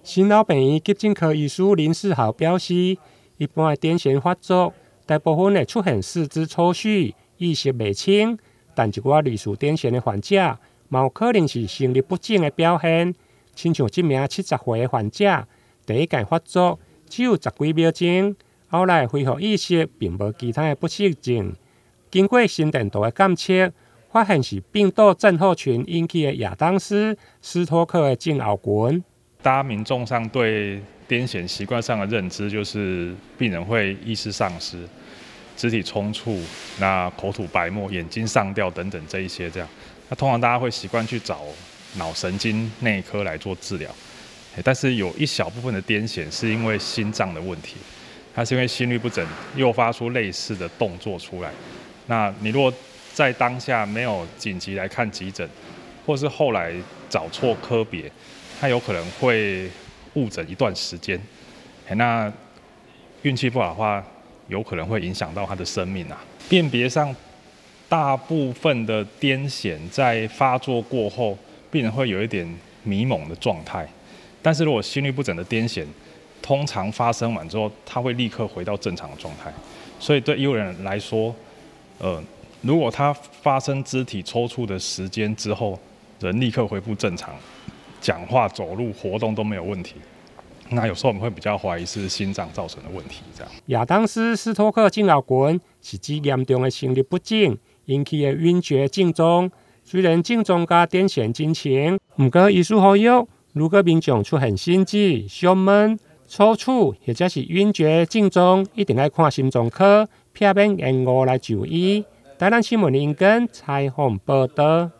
新老病院急診科醫師林世豪表示，一般的癲癇發作，大部分會出現四肢抽搐、意識袂清，但一寡類似癲癇的患者，嘛有可能是心律不整的表現。親像這名70歲的患者，第一擺發作只有十幾秒鐘，後來恢復意識，並無其他的不適症。經過心電圖的檢測，發現是病竇症候群引起的亞當斯斯托克的症候群。大家民眾上對癲癇習慣上的認知就是病人會意識喪失、肢體抽搐、那口吐白沫、眼睛上吊等等這一些這樣。那通常大家會習慣去找腦神經內科來做治療，但是有一小部分的癲癇是因為心臟的問題，它是因為心律不整誘發出類似的動作出來。那你如果在當下沒有緊急來看急診，或是後來找錯科別，它有可能會誤診一段時間。那運氣不好的話，有可能會影響到他的生命啊。辨別上，大部分的癲癇在發作過後，病人會有一點迷濛的狀態。但是如果心律不整的癲癇，通常發生完之後，他會立刻回到正常的狀態。所以對醫護人員來說，如果他發生肢體抽搐的時間之後，人立刻恢復正常，講話、走路、活動都沒有問題，那有時候我們會比較懷疑是心臟造成的問題。這樣。亞當斯斯托克症候群是指嚴重的心律不整引起的暈厥症狀，雖然症狀佮癲癇真親，毋過醫師呼籲，如果民眾出現心悸、胸悶、抽搐或者是暈厥症狀，一定愛看心臟科，避免延誤來就醫。台南新聞林根採訪報道。